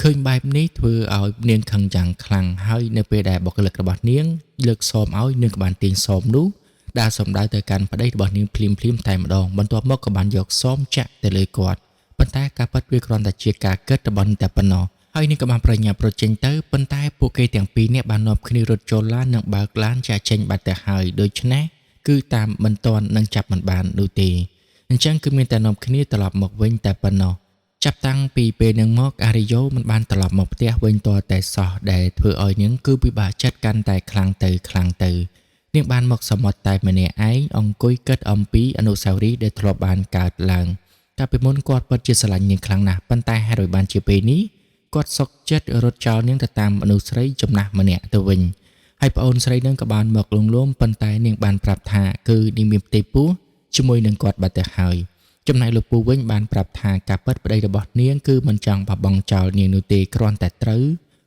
[SPEAKER 3] ឃើញបែបនេះធ្វើឲ្យនាងខឹងយ៉ាងខ្លាំងហើយនៅពេលដែលបុគ្គលិករបស់នាងលើកសមឲ្យនាងក៏បានទាញសមនោះដែលសម្ដៅទៅកាន់ប្តីរបស់នាងភ្លាមៗតែម្ដងបន្ទាប់មកក៏បានយកសមចាក់ទៅលើគាត់ប៉ុន្តែការពិតវាគ្រាន់តែជាការគិតរបស់នាងតែប៉ុណ្ណោះហើយនាងក៏បានប្រញាប់រត់ចេញទៅប៉ុន្តែពួកគេទាំងពីរនាក់បាននាំគ្នារត់ចូលឡាននិងបើកឡានចាកចេញបាត់ទៅហើយដូច្នេះគឺតាមមិនទាន់នឹងចាប់មិនបាននោះទេអញ្ចឹងគឺមានតែនាំគ្នាត្រឡប់មកវិញតែប៉ុណ្ណោះចាប់តាំងពីពេលនឹងមកអារិយោមិនបានត្រឡប់មកផ្ទះវិញទាល់តែសោះដែលធ្វើឲ្យនាងគឺពិបាកចិត្តកាន់តែខ្លាំងទៅខ្លាំងទៅនាងបានមកសមុទ្រតែម្នាក់ឯងអង្គុយគិតអំពីអនុស្សាវរីយ៍ដែលធ្លាប់បានកើតឡើងកាលពីមុនគាត់ពិតជាស្រឡាញ់នាងខ្លាំងណាស់ប៉ុន្តែហេតុអ្វីបានជាពេលនេះគាត់សុកចិត្តរត់ចោលនាងទៅតាមមនុស្សស្រីចំណាស់ម្នាក់ទៅវិញហើយប្អូនស្រីនឹងក៏បានមកលងលោមប៉ុន្តែនាងបានប្រាប់ថាគឺនាងមានផ្ទៃពោះជាមួយនឹងគាត់បាត់ទៅហើយចំណែកលោកពូវិញបានប្រាប់ថាការពិតប្តីរបស់នាងគឺមិនចង់បោះបង់ចោលនាងនោះទេគ្រាន់តែត្រូវ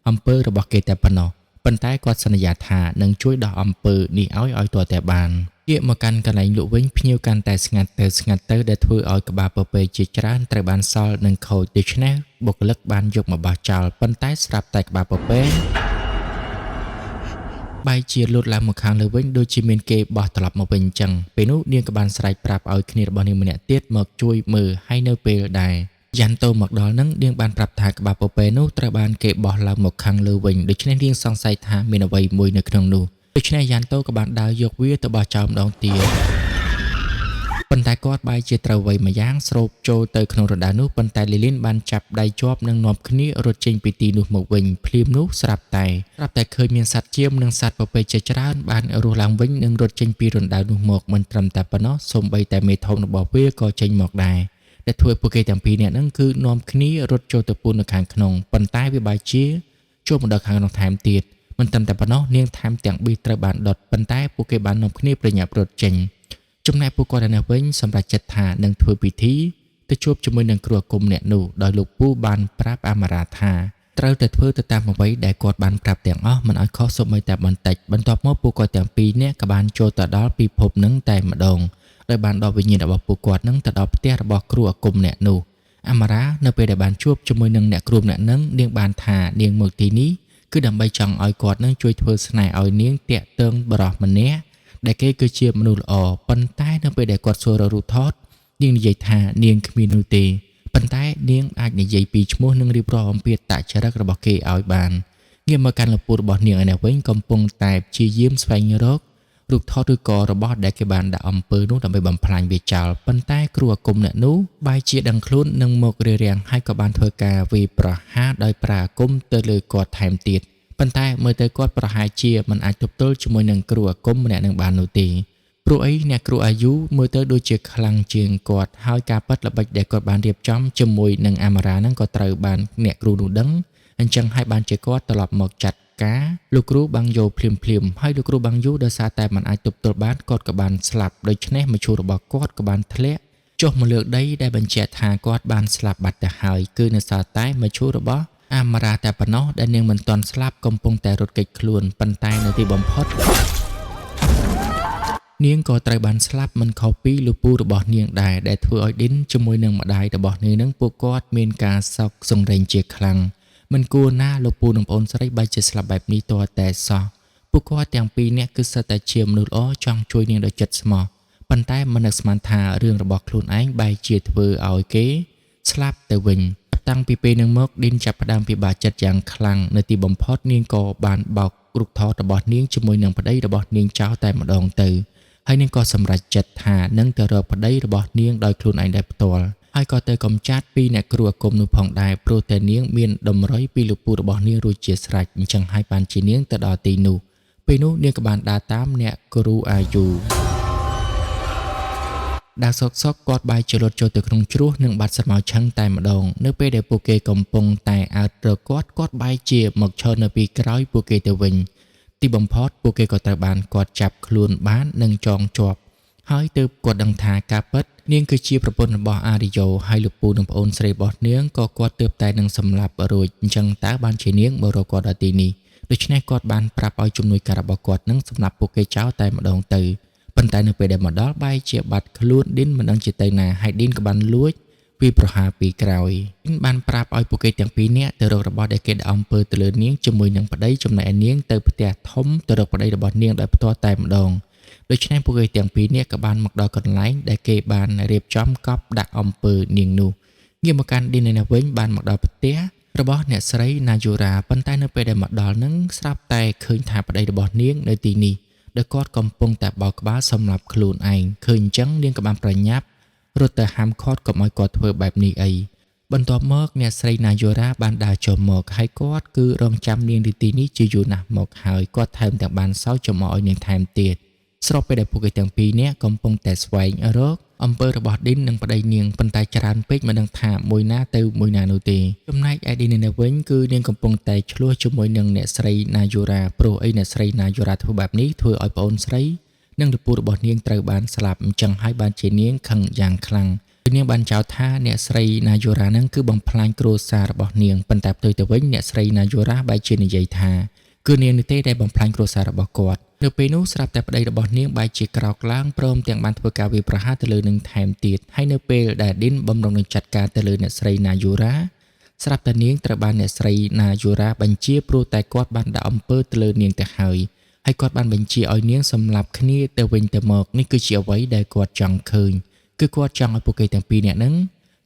[SPEAKER 3] អំពើរបស់គេតែប៉ុណ្ណោះប៉ុន្តែគាត់សន្យាថានឹងជួយដោះអំពើនេះឲ្យទាល់តែបានងាកមកកាន់កន្លែងលក់វិញភ្ញៀវកាន់តែស្ងាត់ទៅស្ងាត់ទៅដែលធ្វើឲ្យក្បាលពពែជាច្រើនត្រូវបានសល់និងខូចដូច្នេះបុគ្គលិកបានយកមកបោះចោលប៉ុន្តែស្រាប់តែក្បាលពពែបែរជាលូតឡើងមកខាងលើវិញដូចជាមានគេបោះត្រឡប់មកវិញអញ្ចឹងពេលនោះនាងក៏បានស្រែកប្រាប់ឲ្យគ្នារបស់នាងម្នាក់ទៀតមកជួយមើលហើយនៅពេលដែលយ៉ាន់តូមកដល់នឹងនាងបានប្រាប់ថាក្បាលពពែនោះត្រូវបានគេបោះឡើងមកខាងលើវិញដូច្នេះនាងសង្ស័យថាមានអ្វីមួយនៅក្នុងនោះដូច្នេះយ៉ាន់តូក៏បានដើរយកវាទៅបោះចោលម្ដងទៀតប៉ុន្តែគាត់បែរជាត្រូវអ្វីមួយយ៉ាងស្រូបចូលទៅក្នុងរណ្ដៅនោះប៉ុន្តែលីលីនបានចាប់ដៃជាប់និងនាំគ្នារត់ចេញពីទីនោះមកវិញភ្លាមនោះស្រាប់តែឃើញមានសត្វចៀមនិងសត្វពពែជាច្រើនបានរស់ឡើងវិញនិងរត់ចេញពីរណ្ដៅនោះមកមិនត្រឹមតែប៉ុណ្ណោះសូម្បីតែមេធំរបស់វាក៏ចេញមកដែរដែលធ្វើពួកគេទាំងពីរនាក់ហ្នឹងគឺនាំគ្នារត់ចូលទៅពួននៅខាងក្នុងប៉ុន្តែវាបែរជាចូលមកដល់ខាងក្នុងថែមទៀតមិនត្រឹមតែប៉ុណ្ណោះនាងថែមទាំងប៊ីត្រូវបានដុតប៉ុន្តែពួកគេបាននាំគ្នាប្រញាប់រត់ចេញចំណែកពួកគាត់ឯនេះវិញសម្រេចចិត្តថានឹងធ្វើពិធីទៅជួបជាមួយនឹងគ្រូអាគមអ្នកនោះដោយលោកពូបានប្រាប់អាមារ៉ាថាត្រូវតែធ្វើទៅតាមអ្វីដែលគាត់បានប្រាប់ទាំងអស់មិនឲ្យខុសសូម្បីតែបន្តិចបន្ទាប់មកពួកគាត់ទាំងពីរនាក់ក៏បានចូលទៅដល់ពិភពនឹងតែម្ដងដោយបានដល់វិញ្ញាណរបស់ពួកគាត់នឹងទៅដល់ផ្ទះរបស់គ្រូអាគមអ្នកនោះអាមារ៉ានៅពេលដែលបានជួបជាមួយនឹងអ្នកគ្រូអ្នកនឹងនាងបានថានាងមកទីនេះគឺដើម្បីចង់ឲ្យគាត់នឹងជួយធ្វើស្នេហ៍ឲ្យនាងតាក់ទងបរិសម្នាក់ដែលគេគឺជាមនុស្សល្អប៉ុន្តែនៅពេលដែលគាត់សួររករូបថតនាងនិយាយថានាងគ្មាននោះទេប៉ុន្តែនាងអាចនិយាយពីឈ្មោះនិងរៀបរាប់អំពីអត្តចរិតរបស់គេឲ្យបានងាកមកកាន់លោកពូរបស់នាងឯនេះវិញកំពុងតែព្យាយាមស្វែងរករូបថតឬក៏របស់ដែលគេបានដាក់អំពើនោះដើម្បីបំផ្លាញវាចោលប៉ុន្តែគ្រូអាគមអ្នកនោះបែរជាដឹងខ្លួននិងមករារាំងហើយក៏បានធ្វើការវាយប្រហារដោយប្រើអាគមទៅលើគាត់ថែមទៀតប៉ុន្តែមើលទៅគាត់ប្រហែលជាមិនអាចទប់ទល់ជាមួយនឹងគ្រូអាគមម្នាក់នឹងបាននោះទេព្រោះអីអ្នកគ្រូអាយុមើលទៅដូចជាខ្លាំងជាងគាត់ហើយការប៉ັດល្បិចដែលគាត់បានរៀបចំជាមួយនឹងអាមារ៉ាហ្នឹងក៏ត្រូវបានអ្នកគ្រូនោះដឹងអញ្ចឹងហើយបានជាគាត់ត្រឡប់មកចាត់ការលោកគ្រូបាំងយោភ្លាមភ្លាមហើយលោកគ្រូបាំងយោដោយសារតែមិនអាចទប់ទល់បានគាត់ក៏បានស្លាប់ដូច្នេះមឈូសរបស់គាត់ក៏បានធ្លាក់ចុះមកលើដីដែលបញ្ជាក់ថាគាត់បានស្លាប់បាត់ទៅហើយគឺនៅសល់តែមឈូសរបស់អាមារ៉ាតែប៉ុណ្ណោះដែលនាងមិនទាន់ស្លាប់កំពុងតែរត់គេចខ្លួនប៉ុន្តែនៅទីបំផុតនាងក៏ត្រូវបានស្លាប់មិនខុសពីលោកពូរបស់នាងដែរដែលធ្វើឲ្យឌិនជាមួយនឹងម្ដាយរបស់នាងនឹងពួកគាត់មានការសោកសង្រេងជាខ្លាំងមិនគួរណាលោកពូនិងប្អូនស្រីបែរជាស្លាប់បែបនេះទាល់តែសោះពួកគាត់ទាំងពីរនាក់គឺសុទ្ធតែជាមនុស្សល្អចង់ជួយនាងដោយចិត្តស្មោះប៉ុន្តែមិននឹកស្មានថារឿងរបស់ខ្លួនឯងបែរជាធ្វើឲ្យគេស្លាប់ទៅវិញតាំងពីពេលនឹងមកឌិនចាប់ផ្ដើមពិបាកចិត្តយ៉ាងខ្លាំងនៅទីបំផុតនាងក៏បានបោករូបថតរបស់នាងជាមួយនឹងប្តីរបស់នាងចោលតែម្ដងទៅហើយនាងក៏សម្រេចចិត្តថានឹងទៅរកប្តីរបស់នាងដោយខ្លួនឯងដោយផ្ទាល់ហើយក៏ទៅកំចាត់ពីអ្នកគ្រូអាគមនោះផងដែរព្រោះតែនាងមានតម្រុយពីលោកពូរបស់នាងរួចជាស្រេចអញ្ចឹងហើយបានជានាងទៅដល់ទីនោះពេលនោះនាងក៏បានដើរតាមអ្នកគ្រូអាយុដើរសុកសុកគាត់បែរជារត់ចូលទៅក្នុងជ្រោះនិងបាត់ស្រមោលឆឹងតែម្ដងនៅពេលដែលពួកគេកំពុងតែអើតរកគាត់គាត់បែរជាមកឈរនៅពីក្រោយពួកគេទៅវិញទីបំផុតពួកគេក៏ត្រូវបានគាត់ចាប់ខ្លួនបាននិងចងជាប់ ហើយទើបគាត់ដឹងថាការពិតនាងគឺជាប្រពន្ធរបស់អារិយោហើយលោកពូនិងប្អូនស្រីរបស់នាងក៏គាត់ទើបតែនឹងសម្លាប់រួចអញ្ចឹងតើបានជានាងមករកគាត់ដល់ទីនេះដូច្នេះគាត់បានប្រាប់ឲ្យជំនួយការរបស់គាត់នឹងសម្លាប់ពួកគេចោលតែម្ដងទៅប៉ុន្តែនៅពេលដែលមកដល់បែរជាបាត់ខ្លួនឌីនមិនដឹងជាទៅណាហើយឌីនក៏បានលួចពីប្រហារពីក្រោយឌីនបានប្រាប់ឲ្យពួកគេទាំងពីរនាក់ទៅរករបស់ដែលគេដាក់អំពើទៅលើនាងជាមួយនឹងប្តីចំណែកឯនាងទៅផ្ទះធំទៅរកប្តីរបស់នាងដោយផ្ទាល់តែម្ដងដូច្នេះពួកគេទាំងពីរនាក់ក៏បានមកដល់កន្លែងដែលគេបានរៀបចំកប់ដាក់អំពើនាងនោះងាកមកកាន់ឌីនឯនេះវិញបានមកដល់ផ្ទះរបស់អ្នកស្រីណាយូរ៉ាប៉ុន្តែនៅពេលដែលមកដល់នឹងស្រាប់តែឃើញថាប្តីរបស់នាងនៅទីនេះដែលគាត់កំពុងតែបោកក្បាលសម្រាប់ខ្លួនឯងឃើញអញ្ចឹងនាងក៏បានប្រញាប់រត់ទៅហាមឃាត់កុំឲ្យគាត់ធ្វើបែបនេះអីបន្ទាប់មកអ្នកស្រីណាយូរ៉ាបានដើរចូលមកហើយគាត់គឺរងចាំនាងនៅទីនេះជាយូរណាស់មកហើយគាត់ថែមទាំងបានសោចចំអកឲ្យនាងថែមទៀតស្របពេលដែលពួកគេទាំងពីរនាក់កំពុងតែស្វែងរកអំពើរបស់ឌីននិងប្តីនាងប៉ុន្តែច្រើនពេកមិនដឹងថាមួយណាទៅមួយណានោះទេចំណែកឯឌីននៅវិញគឺនាងកំពុងតែឆ្លោះជាមួយនឹងអ្នកស្រីណាយូរ៉ាព្រោះអីអ្នកស្រីណាយូរ៉ាធ្វើបែបនេះធ្វើឲ្យប្អូនស្រីនិងលពូរបស់នាងត្រូវបានស្លាប់អញ្ចឹងហើយបានជានាងខឹងយ៉ាងខ្លាំងនាងបានចោទថាអ្នកស្រីណាយូរ៉ានឹងគឺបំផ្លាញគ្រួសាររបស់នាងប៉ុន្តែផ្ទុយទៅវិញអ្នកស្រីណាយូរ៉ាបែរជានិយាយថាគឺនាងនេះទេដែលបំផ្លាញគ្រួសាររបស់គាត់នៅពេលនោះស្រាប់តែប្តីរបស់នាងបែរជាក្រោកឡើងព្រមទាំងបានធ្វើការវាយប្រហារទៅលើនឹងថែមទៀតហើយនៅពេលដែលឌីនបំរុងនឹងចាត់ការទៅលើអ្នកស្រីណាយូរ៉ាស្រាប់តែនាងត្រូវបានអ្នកស្រីណាយូរ៉ាបញ្ជាព្រោះតែគាត់បានដាក់អំពើទៅលើនាងទៅហើយហើយគាត់បានបញ្ជាឲ្យនាងសម្លាប់គ្នាទៅវិញទៅមកនេះគឺជាអ្វីដែលគាត់ចង់ឃើញគឺគាត់ចង់ឲ្យពួកគេទាំងពីរនាក់ហ្នឹង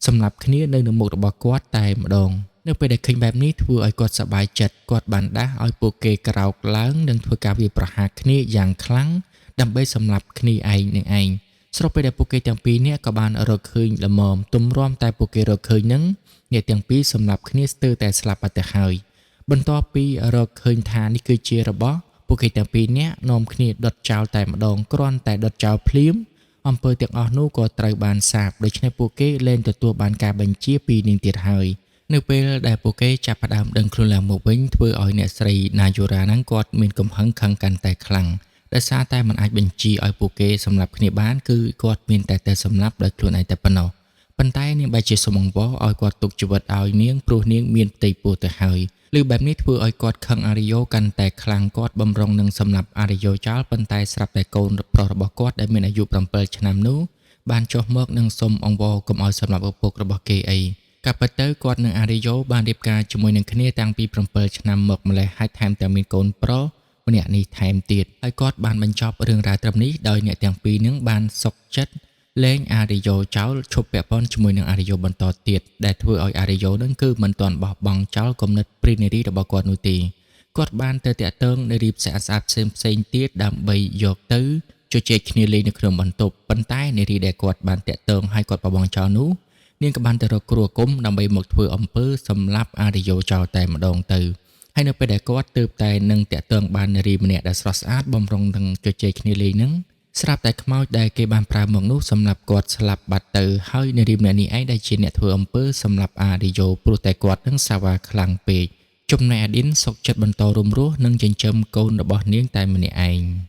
[SPEAKER 3] សម្លាប់គ្នានៅនៅមុខរបស់គាត់តែម្ដងនៅពេលដែលឃើញបែបនេះធ្វើឲ្យគាត់សប្បាយចិត្តគាត់បានដាស់ឲ្យពួកគេក្រោកឡើងនិងធ្វើការវាយប្រហារគ្នាយ៉ាងខ្លាំងដើម្បីសម្លាប់គ្នាឯងនឹងឯងស្របពេលដែលពួកគេទាំងពីរនាក់ក៏បានរកឃើញល្មមទម្រាំតែពួកគេរកឃើញនឹងអ្នកទាំងពីរសម្លាប់គ្នាស្ទើរតែស្លាប់បាត់ទៅហើយបន្ទាប់ពីរកឃើញថានេះគឺជារបស់ពួកគេទាំងពីរនាក់នាំគ្នាដុតចោលតែម្ដងគ្រាន់តែដុតចោលភ្លាមអំពើទាំងអស់នោះក៏ត្រូវបានសាបដូច្នេះពួកគេលែងទទួលបានការបញ្ជាពីនាងទៀតហើយនៅពេលដែលពួកគេចាប់ផ្ដើមដឹងខ្លួនឡើងមកវិញធ្វើឲ្យអ្នកស្រីណាយូរ៉ាហ្នឹងគាត់មានកំហឹងខឹងកាន់តែខ្លាំងដោយសារតែមិនអាចបញ្ជាឲ្យពួកគេសម្លាប់គ្នាបានគឺគាត់មានតែតែសម្លាប់ដោយខ្លួនឯងតែប៉ុណ្ណោះប៉ុន្តែនាងបែរជាសុំអង្វរឲ្យគាត់ទុកជីវិតឲ្យនាងព្រោះនាងមានផ្ទៃពោះទៅហើយឬបែបនេះធ្វើឲ្យគាត់ខឹងអារិយោកាន់តែខ្លាំងគាត់បំរុងនឹងសម្លាប់អារិយោចោលប៉ុន្តែស្រាប់តែកូនប្រុសរបស់គាត់ដែលមានអាយុ7ឆ្នាំនោះបានចុះមកនឹងសុំអង្វរកុំឲ្យសម្លាប់ឪពុករបស់គេអីកាលពិតទៅគាត់និងអារិយោបានរៀបការជាមួយនឹងគ្នាតាំងពី7ឆ្នាំមកម្លេះហើយថែមទាំងមានកូនប្រុសម្នាក់នេះថែមទៀតហើយគាត់បានបញ្ចប់រឿងរ៉ាវត្រឹមនេះដោយអ្នកទាំងពីរនឹងបានសុខចិត្តលែងអារិយោចោលឈប់ពាក់ព័ន្ធជាមួយនឹងអារិយោបន្តទៀតដែលធ្វើឲ្យអារិយោនឹងគឺមិនទាន់បោះបង់ចោលគំនិតព្រីនារីរបស់គាត់នោះទេគាត់បានទៅតាក់ទងនារីស្អាតស្អាតផ្សេងផ្សេងទៀតដើម្បីយកទៅជជែកគ្នាលេងនៅក្នុងបន្ទប់ប៉ុន្តែនារីដែលគាត់បានតាក់ទងឲ្យគាត់បោះបង់ចោលនោះនាងក៏បានទៅរកគ្រូអាគមដើម្បីមកធ្វើអំពើសម្លាប់អារិយោចោលតែម្ដងទៅហើយនៅពេលដែលគាត់ទើបតែនឹងតាក់ទងបាននារីម្នាក់ដែលស្រស់ស្អាតបំរុងនឹងជជែកគ្នាលេងនឹងស្រាប់តែខ្មោចដែលគេបានប្រើមកនោះសម្រាប់គាត់ស្លាប់បាត់ទៅហើយនារីម្នាក់នេះឯងដែលជាអ្នកធ្វើអំពើសម្រាប់អារិយោព្រោះតែគាត់នឹងសាវ៉ាខ្លាំងពេកចំណែកអាឌិនសុកចិត្តបន្តរួមរស់និងចិញ្ចឹមកូនរបស់នាងតែម្នាក់ឯង។